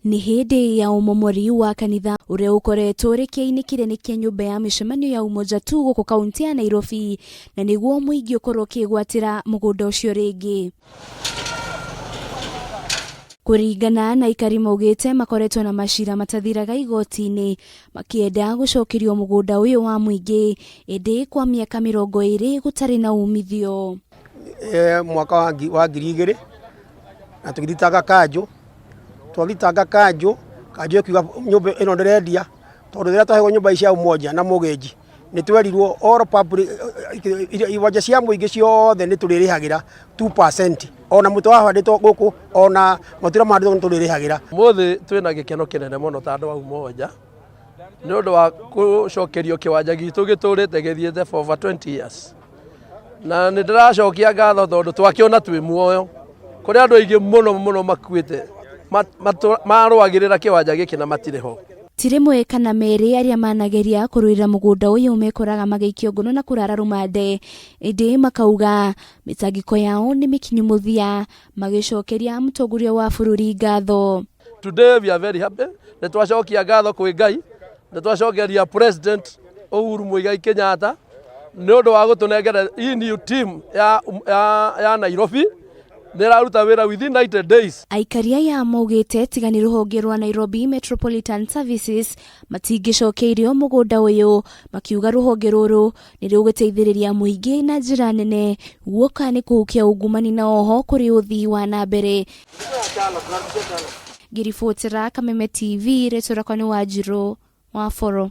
Nĩ hĩndĩ ya ũmomori wa kanitha ũrĩa ũkoretwo ũrĩ kĩainĩ kĩnene kĩa nyũmba ya mĩcemanio ya Umoja Tu gũkũ kaunti ya Nairobi, na nĩguo mũingĩ ũkorwo ũkĩgwatĩra mũgũnda ũcio rĩngĩ. Kũringana na aikari maugĩte makoretwo na macira matathiraga igoti-inĩ makĩenda gũcokerio mũgũnda ũyũ wa mũingĩ ĩndĩ kwa mĩaka 20 gũtarĩ na umithio. Mwaka wa 2000 na tũgĩthitanga kanjũ, twathitanga kanjũ, kanjũ ĩkiuga nyũmba ĩno ndĩrendia tondũ rĩrĩa twaheagwo nyũmba ici cia Umoja na Mũgĩnji nĩ twerirwo all public, iwanja cia mũingĩ ciothe nĩ tũrĩrĩhagĩra 2%, ona mũtĩ wahandĩtwo gũkũ ona matunda mahandĩtwo nĩ tũrĩrĩhagĩra. Ũmũthĩ twĩna gĩkeno kĩnene mũno ta andũ a Umoja nĩ ũndũ wa gũcokerio kĩwanja gitũ gĩtũrĩte gĩthiĩte for over 20 years. Na nĩ ndĩracokia ngatho tondũ twakĩona twĩ muoyo. Kũrĩ andũ aingĩ mũno mũno makuĩte marũagĩrĩra kĩwanja gĩkĩ na matirĩ ho. Ti rĩmwe kana merĩ arĩa manageria kũrũĩrĩra mũgũnda ũyũ mekoraga magĩikio ngono na kũrara rũmande, ĩndĩ makauga mĩtangĩko yao nĩ mĩkinyu mũthia magĩcokeria mũtongoria wa bũrũri ngatho. Today we are very happy. Nĩ twacokia ngatho kwĩ Ngai, nĩ twacokeria President Uhuru Muigai Kenyatta nĩ ũndũ wa gũtũnengera hii new team ya Nairobi nĩ ĩraruta wĩra within 90 days. Aikari aya maugĩte tiga nĩ rũhonge rwa Nairobi Metropolitan Services matingĩcokeirio mũgũnda ũyũ, makiuga rũhonge rũrũ nĩ rũgũteithĩrĩria mũingĩ na njĩra nene guoka nĩ kũhukia ungumani na oho kũrĩ ũthii wa na mbere. Ngĩribotera Kameme TV, rĩtwa rĩakwa nĩ Wanjirũ wa Boro.